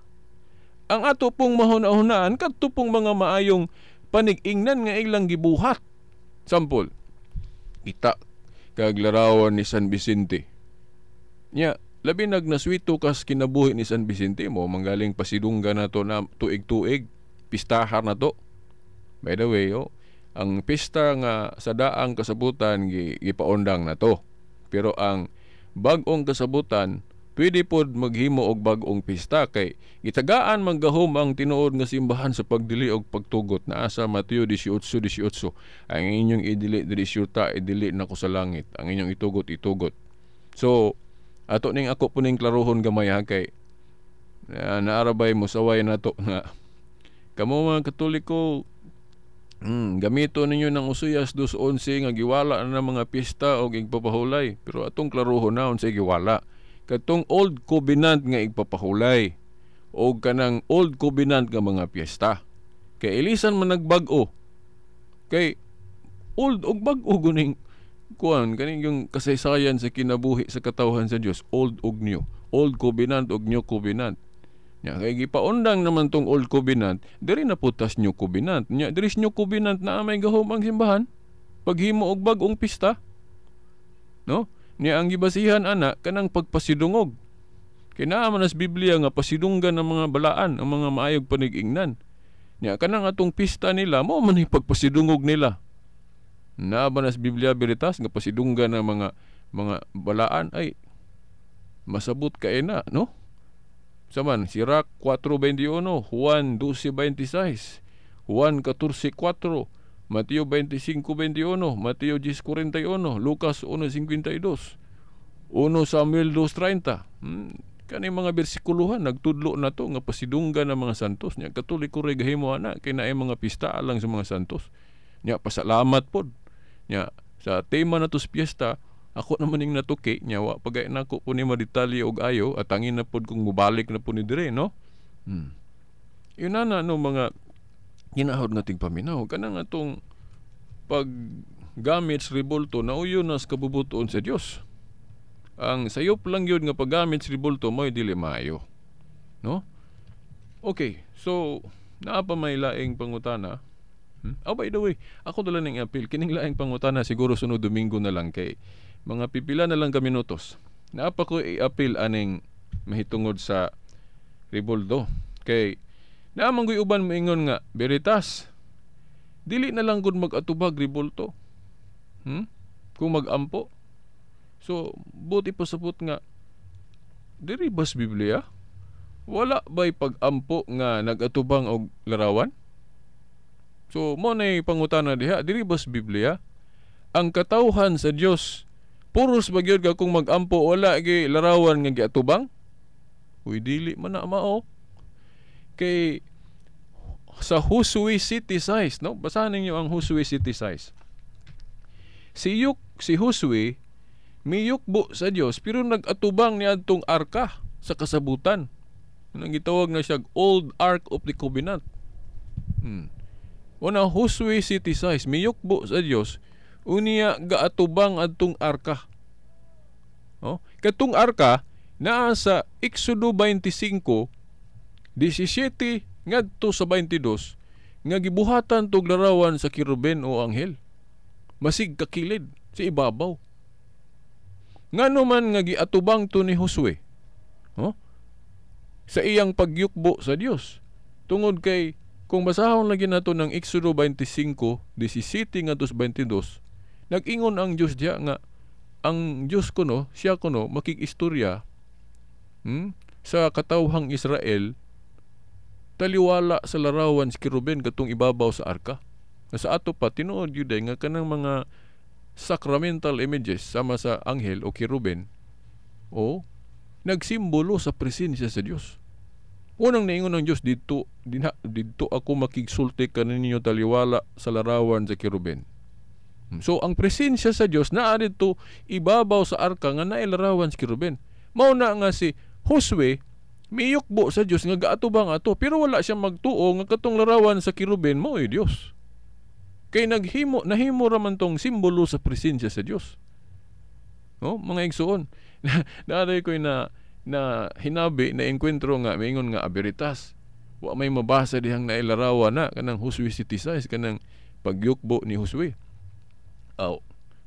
Ang ato pong mahuna-hunaan kadto pong mga maayong panig-ingnan nga ilang gibuhat. Sample, kita kag larawan ni San Vicente. Nya, labi nagnaswito kas kinabuhi ni San Vicente mo manggaling pasidungga na to na tuig-tuig, pistahar na to. By the way, oh, ang pista nga sa daang kasabutan gipaundang na to. Pero ang bag-ong kasabutan, pwede pod maghimo og bag-ong pista kay gitagaan manggahom ang tinuod nga simbahan sa pagdili og pagtugot. Naa sa Mateo 18:18, ang inyong idili diri syuta, idili nako sa langit, ang inyong itugot, itugot. So ato ning ako po ning klarohon gamay ha kay naarabay mo saway nato nga kamo mga Katoliko, gamito ninyo ng Osuyas 2:11 nga giwala na ng mga pista og igpapahulay. Pero atong klarohon na unsay giwala. Katong Old Covenant nga igpapahulay o kanang Old Covenant nga mga piyesta. Kay ilisan man nagbag-o. Kay old og bag-o guning kuan kaning yung kasaysayan sa kinabuhi sa katawhan sa Dios, old og new, Old Covenant ug New Covenant. Nya kay gipaundang naman tong Old Covenant, diri na putas New Covenant. Nya diri sa New Covenant naa may gahom ang simbahan paghimo og bag-ong pista. No? Nya ang gibasihan ana kanang pagpasidungog. Kay naa man sa Biblia nga pasidunggan ang mga balaan, ang mga maayog panig-ingnan. Nya kanang atong pista nila mao man pagpasidungog nila. Naa ba na sa Biblia Veritas nga pasidunggan ang mga balaan? Ay masabot kay na, no? Saman Sirach 4:21, Juan 12:26, Juan 14:4, Mateo 25:21, Mateo 10:41, Lucas 1:52, 1 Samuel 2:30. Kani mga bersikuluhan nagtudlo na to nga pasidunggan ang mga santos. Nya Katoliko ray gahimo ana kay naay mga pista alang sa mga santos. Nya pasalamat pod. Nya sa tema nato sa piyesta, ako naman ning natuki nya wa pagay nako po ni madetalye og ayo, at angin na pod kung mobalik na po ni dire, no? Yun na no mga ginahod nga tigpaminaw kanang atong paggamit sa rebulto nauyon na sa kabubuton sa Dios. Ang sayop lang yun nga paggamit sa rebulto mo'y dili maayo, no? Okay, so naa pa may laing pangutana. Oh, by the way, ako dala ning appeal kining laing pangutana siguro sunod Domingo na lang kay mga pipila na lang ka minutos. Naa pa ko i-appeal aning mahitungod sa rebulto kay naa man goy uban moingon nga Veritas dili na lang gud mag-atubag rebulto. Kung mag-ampo. So, buti pasabot nga diri bas Biblia? Wala ba'y pag-ampo nga nag-atubang og larawan? So, mo nay pangutana diha, diri bas Biblia? Ang katawhan sa Dios puros ba gyud ka kung mag-ampo wala gyud larawan nga giatubang? Uy, dili man na mao. Kay sa Josue City Size, no? Basahan ninyo ang Josue City Size. Si Josue miyukbo sa Dios pero nag-atubang niadtong arka sa kasabutan. Nang gitawag na siya Old Ark of the Covenant. Una Josue City Size miyukbo sa Dios unya gaatubang adtong arka. Oh, katong arka naa sa Exodo 25:17 ngadto sa 22 nga gibuhatan tog larawan sa kerubin o anghel. Masig kakilid sa ibabaw. Ngano man nga giatubang to ni Josue, oh, sa iyang pagyukbo sa Dios. Tungod kay kung basahon lagi nato ng Exodo 25:17 ngadto sa 22, nag-ingon ang Dios diha nga ang Dios kuno, siya kuno makig-istorya sa katawhang Israel taliwala sa larawan si kerubin katong ibabaw sa arka. Sa ato pa tinuod gyud nga kanang mga sacramental images sama sa anghel o kerubin o nagsimbolo sa presensya sa Dios. Unang niingon ng Dios didto ako makigsulti kaninyo taliwala sa larawan sa kerubin. So ang presensya sa Dios naa didto ibabaw sa arka nga naay larawan sa kerubin. Mao na nga si Josue miyukbo sa Dios nga gaatubang ato pero wala siya magtuo nga katong larawan sa kerubin mao ay Dios. Kay nahimo ra man tong simbolo sa presensya sa Dios. No, mga igsoon. Naaday ko'y na hinabi na enkwentro nga maingon nga Veritas. Wa may mabasa dihang nailarawan na kanang Josue City Size kanang pagyukbo ni Josue. Aw,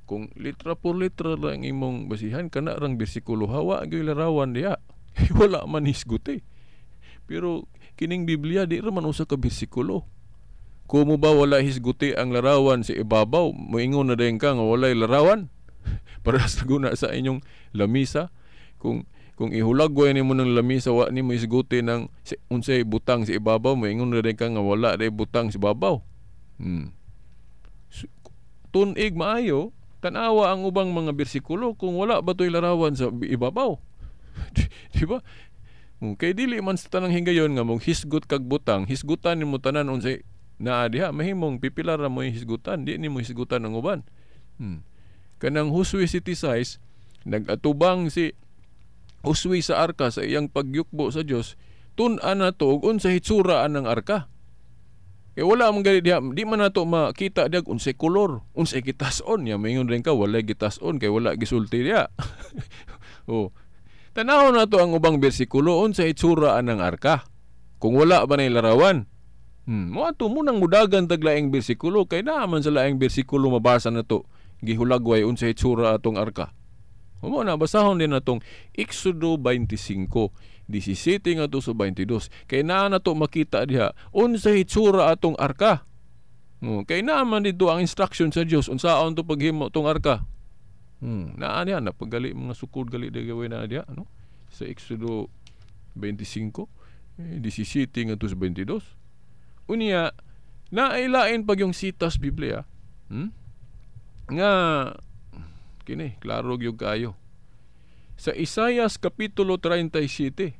kung litra por litra lang imong basihan kana rang bersikulo hawa gyud larawan diha. Wala man hisguti. Pero kining Biblia di ra man usa ka bersikulo. Kumo ba wala hisguti ang larawan sa ibabaw, moingon na dayon ka nga walay larawan? Para sa guna sa inyong lamisa, kung ihulagway nimo ng lamisa wa nimo hisguti ng unsay butang sa ibabaw, moingon na dayon ka nga wala day butang sa ibabaw. So, tunig maayo, tan-awa ang ubang mga bersikulo kung wala ba to'y larawan sa ibabaw. Di ba? Kay dili man sa tanang higayon nga mong hisgot kag butang, hisgutan nimo tanan unsay naa diha, mahimong pipila ra mo hisgutan, di nimo hisgutan ang uban. Kanang Josue City Size, nag-atubang si Josue sa arka sa iyang pagyukbo sa Dios, tun-an na to og unsa hitsura anang arka. Kay wala man gali diha, di man nato makita diha unsay kolor, unsay gitas-on. Ya maingon rin ka walay gitas-on kay wala gisulti diha. Oh. Tanaw na to ang ubang bersikulo unsa itsura anang arka. Kung wala ba na larawan. Mo ato mo nang mudagan tag laing bersikulo kay naa man sa laing bersikulo mabasa na to gihulagway unsa itsura atong arka. Mo na basahon din natong Exodo 25:17 ngadto sa 22 kay naa na to makita diha unsa itsura atong arka. Kay naa man dito ang instruction sa Dios unsaon to paghimo tong arka. Naa diha na paggali mga sukod gali di gawin na diha no sa Exodo 25:17 ngadto sa 22. Unya nailain pag yung sitas Biblia. Nga kini klaro gyud kaayo. Sa Isaias kapitulo 37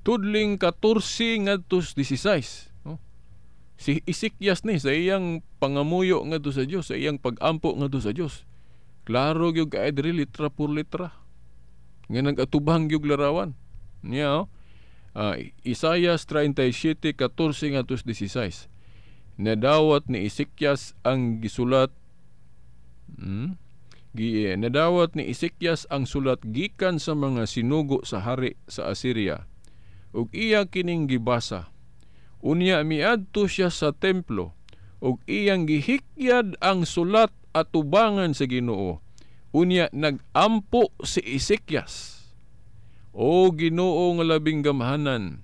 tudling 14 ngadto 16, no? Si Ezekias ni sa iyang pangamuyo ngadto sa Dios, sa iyang pagampo ngadto sa Dios. Klaro gyud kaayo diri litra por litra. Nga nagatubang gyud larawan. Niya oh. Isaias 37:14 ngadto 16. Nadawat ni Ezekias ang gisulat nadawat ni Ezekias ang sulat gikan sa mga sinugo sa hari sa Assyria ug iya kining gibasa. Unya miadto siya sa templo ug iyang gihikyad ang sulat atubangan sa Ginoo. Unya nagampo si Ezekias. O Ginoo nga labing gamhanan,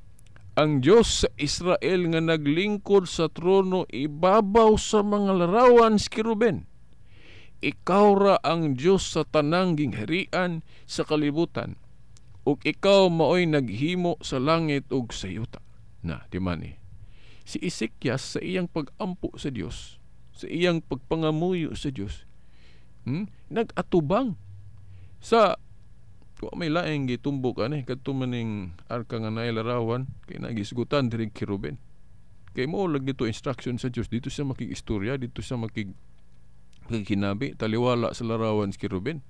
ang Dios sa Israel nga naglingkod sa trono ibabaw sa mga larawan sa keruben. Ikaw ra ang Dios sa tanang gingharian sa kalibutan, ug ikaw maoy naghimo sa langit ug sa yuta. Na, di man eh. Si Ezekias sa iyang pagampo sa Dios, sa iyang pagpangamuyo sa Dios, nagatubang sa wa may laing gitumbok ani kadto maning arka nga naay larawan kay nagisgutan diri keruben. Kay mo lagi to instruction sa Dios dito siya makig-istorya, dito siya makig-hinabi taliwala sa larawan sa keruben.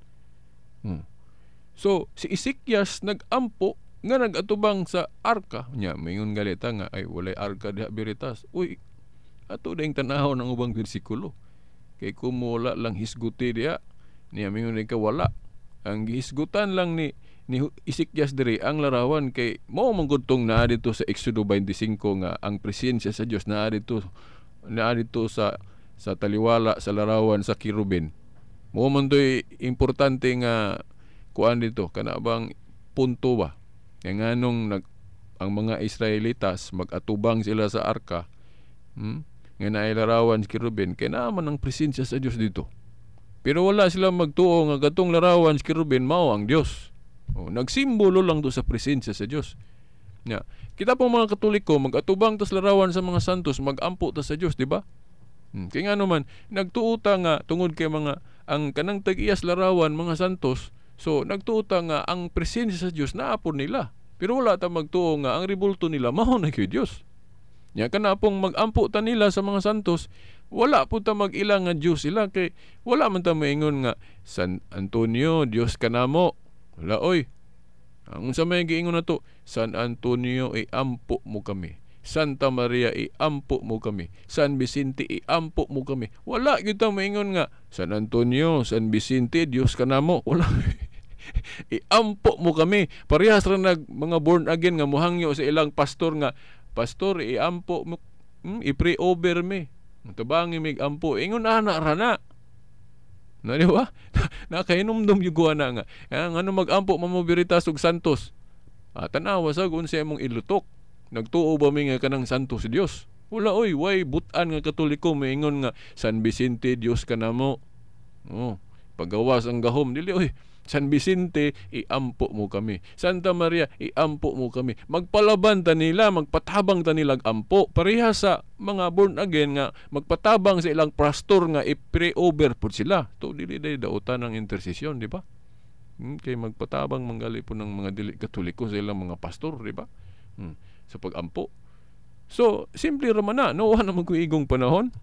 So si Ezekias nagampo nga nagatubang sa arka nya. Mingon galita nga ay walay arka diha Veritas. Uy, ato ding tan-awon ang ubang bersikulo. Kay kung wala lang hisguti diha niya mingon ka wala. Ang gihisgutan lang ni Ezekias diri ang larawan kay mao man gud tong naa dito sa Exodo 25 nga ang presensya sa Dios naa dito sa taliwala sa larawan sa kerubin. Mao man toy importante nga kuan dito kana bang punto ba kay nganong ang mga Israelitas magatubang sila sa arka nga naay larawan sa kerubin kay naa man ang presensya sa Dios dito. Pero wala sila magtuo nga katong larawan sa kerubin mao ang Dios. O, nagsimbolo lang do sa presensya sa Dios. Nya, kita pong mga Katoliko magatubang tas larawan sa mga santos, magampo ta sa Dios, di ba? Kay ngano man nagtuo ta nga tungod kay mga ang kanang tag-iyas larawan mga santos, so nagtuo ta nga ang presensya sa Dios naa pod nila. Pero wala ta magtuo nga ang rebulto nila mao na gyud Dios. Nya kana pong magampo ta nila sa mga santos, wala po ta mag-ila nga Dios sila kay wala man ta maingon nga San Antonio Dios kanamo. Wala oy. Ang unsa may giingon nato, San Antonio iampo mo kami, Santa Maria iampo mo kami, San Vicente iampo mo kami. Wala gyud ta maingon nga San Antonio, San Vicente Dios kanamo. Wala. Iampo mo kami. Parehas ra nag mga born again nga mohangyo sa ilang pastor nga pastor iampo mo, i-pray over me. Tabangi mig ampo ingon ana ra na. Na di ba? Nakahinumdum gyud ko ana nga. Ngano magampo mamo Veritas ug santos. Tan-awa sa unsa imong ilutok. Nagtuo ba mi nga kanang santos Dios? Wala oy, way butan nga Katoliko moingon nga San Vicente Dios kanamo. Oh, pagawas ang gahom dili oy. San Vicente, iampo mo kami. Santa Maria, iampo mo kami. Magpalaban ta nila, magpatabang ta nila ampo. Pareha sa mga born again nga magpatabang sa ilang pastor nga i-pray over po sila. To dili day dautan ng intersesyon, di ba? Kay magpatabang manggali po ng mga dili Katoliko sa ilang mga pastor, di ba? Sa pagampo. So, simple ra man na, no? Wala naman ko igong panahon.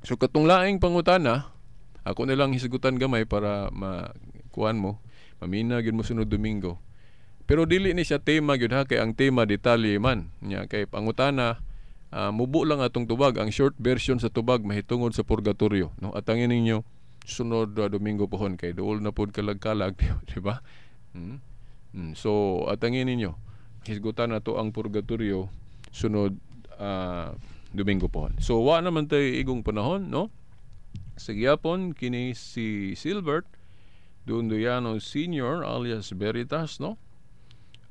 So, katong laing pangutana, ako nilang hisgutan gamay para kuan mo, mamina gyud mo sunod Domingo. Pero dili ni siya tema gyud ha, kay ang tema detalye man. Nya kay pangutana, mubo lang atong tubag, ang short version sa tubag mahitungod sa purgatorio, no? Atangin ninyo sunod Domingo pohon kay duol na pod kalag-kalag, di ba? So atangin ninyo, hisgutan na to ang purgatorio sunod Domingo po. So wa naman tayo igong panahon, no? Sa gihapon kini si Silbert Dunduyano Senior alias Veritas, no?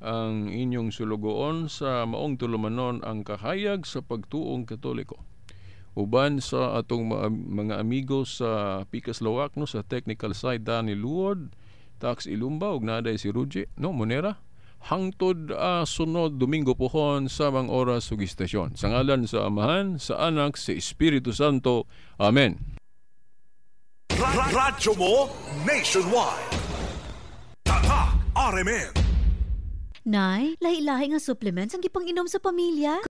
Ang inyong sulugoon sa maong tulumanon, ang kahayag sa pagtuong Katoliko. Uban sa atong mga amigo sa Pikas Lawak, no, sa technical side, Dani Luod, Tax Ilumba ug naday si Ruji, no, Monera, hangtod sunod Domingo pohon, samang oras ug istasyon. Sa ngalan sa Amahan, sa Anak, sa Espiritu Santo. Amen. Radyo mo nationwide. Tatak RMN. Nay, lahi-lahi nga supplements ang gipang-inom sa pamilya.